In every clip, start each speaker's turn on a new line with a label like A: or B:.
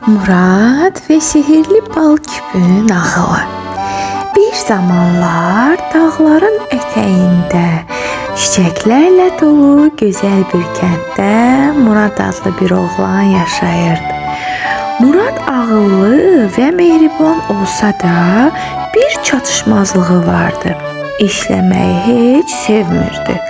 A: Murad və sehirli bal küpü nağılı. Bir zamanlar dağların ətəyində çiçəklərlə dolu gözəl bir kənddə Murad adlı bir oğlan yaşayırdı. Murad ağıllı və mehriban olsa da bir çatışmazlığı vardı. İşləməyi heç sevmirdi.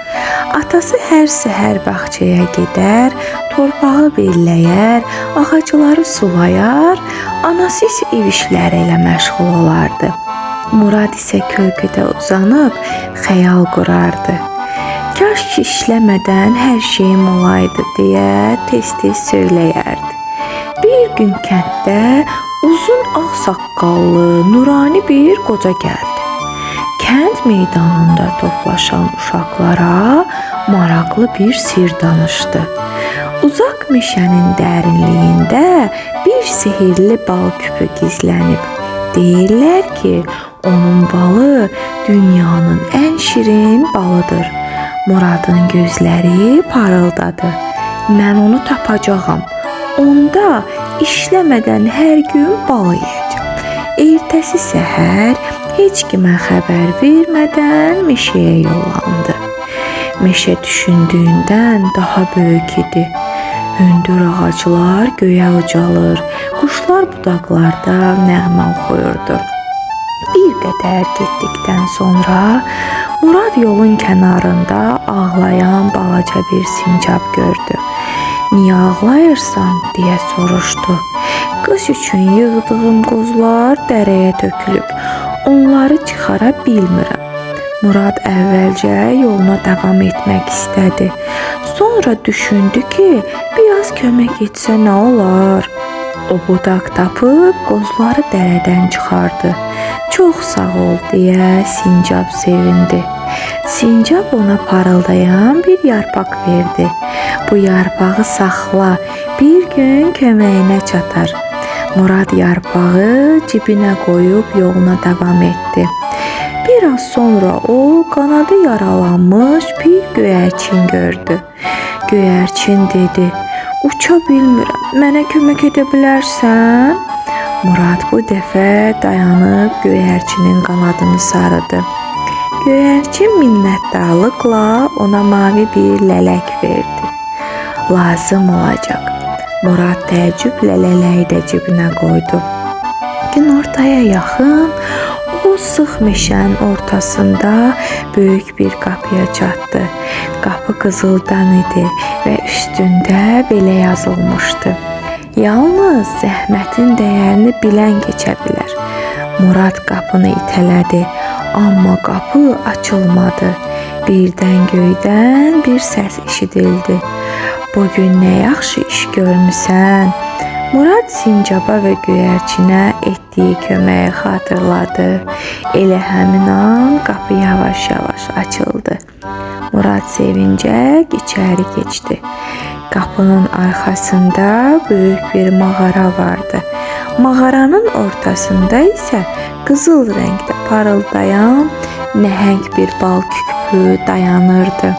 A: Atası hər səhər bağçaya gedər, torpağı belləyər, ağacları sulayar, anası isə ev işləri ilə məşğul olardı. Murad isə kölgədə uzanıb xəyal qurardı. Kaş ki işləmədən hər şeyim olaydı deyə tez-tez söyləyərdi. Bir gün kənddə uzun ağ saqqallı, nurani bir qoca gəldi. Kənd meydanında toplaşan uşaqlara maraqlı bir sir danışdı. Uzaq meşənin dərinliyində bir sehirli bal küpü gizlənib. Deyirlər ki, onun balı dünyanın ən şirin balıdır. Muradın gözləri parıldadı. Mən onu tapacağam. Onda işləmədən hər gün bal yeyəcəm. Ertəsi səhər heç kimə xəbər vermədən meşəyə yollandı. Meşə düşündüyündən daha böyük idi. Hündür ağaclar göyə ucalır, quşlar budaqlarda nəğmə oxuyurdu. Bir qədər getdikdən sonra Murad yolun kənarında ağlayan balaca bir sincab gördü. Niyə ağlayırsan deyə soruşdu. Qış üçün yığdığım qozlar dərəyə tökülüb. Onları çıxara bilmirəm. Murad əvvəlcə yoluna davam etmək istədi. Sonra düşündü ki, biraz kömək etsə nə olar? O budaq tapıb qozları dərədən çıxardı. Çox sağ ol deyə sincab sevindi. Sincab ona parıldayan bir yarpaq verdi. Bu yarpağı saxla, bir gün köməyinə çatar. Murad yarpağı cibinə qoyub yoluna davam etdi. Biraz sonra o qanadı yaralanmış bir göyərçin gördü. Göyərçin dedi: "Uça bilmirəm. Mənə kömək edə bilərsən?" Murad bu dəfə dayanıb göyərçinin qanadını sarıdı. Göyərçin minnətdarlıqla ona mavi bir lələk verdi. Lazım olacaq. Murad təəccüblə lələyi də cibinə qoydu. Günortaya yaxın o sıx meşənin ortasında böyük bir qapıya çatdı. Qapı qızıldan idi və üstündə belə yazılmışdı: Yalnız zəhmətin dəyərini bilən keçə bilər. Murad qapını itələdi, amma qapı açılmadı. Birdən göydən bir səs eşidildi. Bu gün nə yaxşı iş görmüsən. Murad sincaba və göyərçinə etdiyi köməyi xatırladı. Elə həmin an qapı yavaş-yavaş açıldı. Murad sevincək içəri keçdi. Qapının arxasında böyük bir mağara vardı. Mağaranın ortasında isə qızıl rəngdə parıldayan nəhəng bir bal küpü dayanırdı.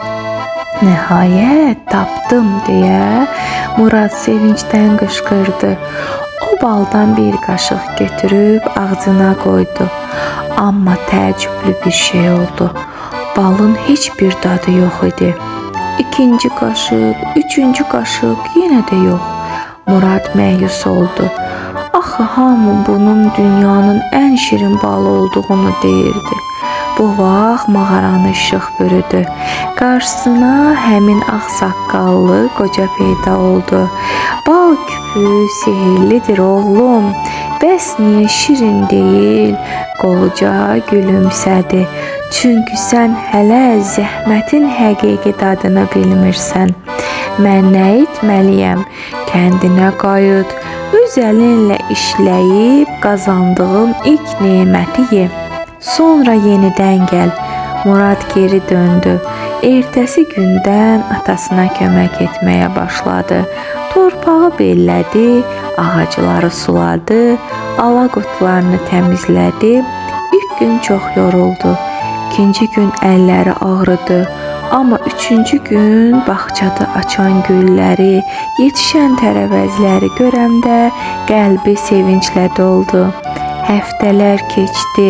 A: Nəhayət tapdım deyə Murad sevincdən qışqırdı. O baldan bir qaşıq götürüb ağzına qoydu. Amma təəccüblü bir şey oldu. Balın heç bir dadı yox idi. İkinci qaşıq, üçüncü qaşıq yenə də yox. Murad məyus oldu. Axı hamı bunun dünyanın ən şirin balı olduğunu deyirdi. Bu vaxt mağaranı işıq bürüdü. Qarşısına həmin ağ saqqallı qoca peyda oldu. Bal küpü sehirlidir oğlum. Bəs niyə şirin deyil? Qoca gülümsədi. Çünki sən hələ zəhmətin həqiqi dadını bilmirsən. Mən nə etməliyəm? Kəndinə qayıt. Öz əlinlə işləyib qazandığın ilk neməti ye. Sonra yenidən gəl. Murad geri döndü. Ertəsi gündən atasına kömək etməyə başladı. Torpağı bellədi, ağacları suladı, alaqotlarını təmizlədi. İlk gün çox yoruldu. İkinci gün əlləri ağrıdı. Amma üçüncü gün bağçada açan gülləri, yetişən tərəvəzləri görəndə qəlbi sevinclə doldu. Həftələr keçdi.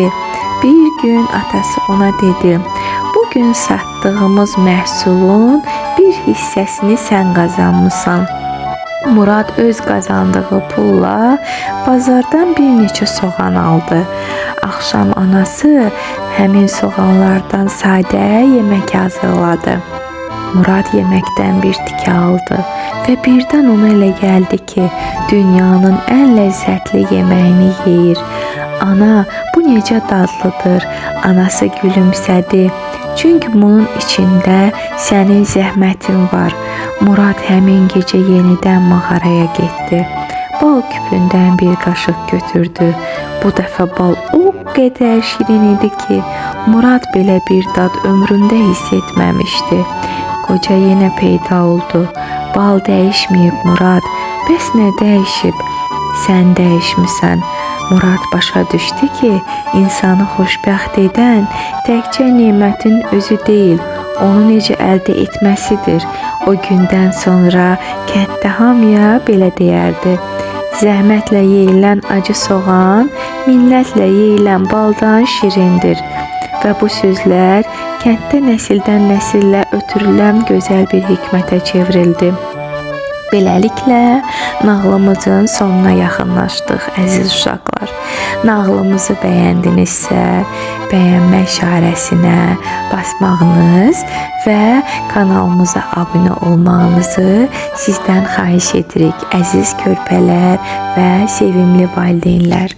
A: Bir gün atası ona dedi: "Bu gün satdığımız məhsulun bir hissəsini sən qazanmısan." Murad öz qazandığı pulla bazardan bir neçə soğan aldı. Axşam anası həmin soğanlardan sadə yemək hazırladı. Murad yeməkdən bir tikə aldı və birdən ona elə gəldi ki, dünyanın ən ləzzətli yeməyini yeyir. Ana, bu necə dadlıdır? Anası gülümsədi. Çünki bunun içində sənin zəhmətin var. Murad həmin gecə yenidən mağaraya getdi. Bal küpündən bir qaşıq götürdü. Bu dəfə bal o qədər şirin idi ki, Murad belə bir dad ömründə hiss etməmişdi. Qoca yenə peyda oldu. Bal dəyişməyib Murad. Bəs nə dəyişib? Sən dəyişmisən. Murad başa düşdü ki, insanı xoşbəxt edən təkcə nemətin özü deyil, onu necə əldə etməsidir. O gündən sonra kənddə hamıya belə deyərdi: Zəhmətlə yeyilən acı soğan, minnətlə yeyilən baldan şirindir. Və bu sözlər kənddə nəsildən nəsilə ötürülən gözəl bir hikmətə çevrildi. Beləliklə nağılımızın sonuna yaxınlaşdıq əziz uşaqlar. Nağılımızı bəyəndinizsə, bəyənmə işarəsinə basmağınız və kanalımıza abunə olmağınızı sizdən xahiş edirik əziz körpələr və sevimli valideynlər.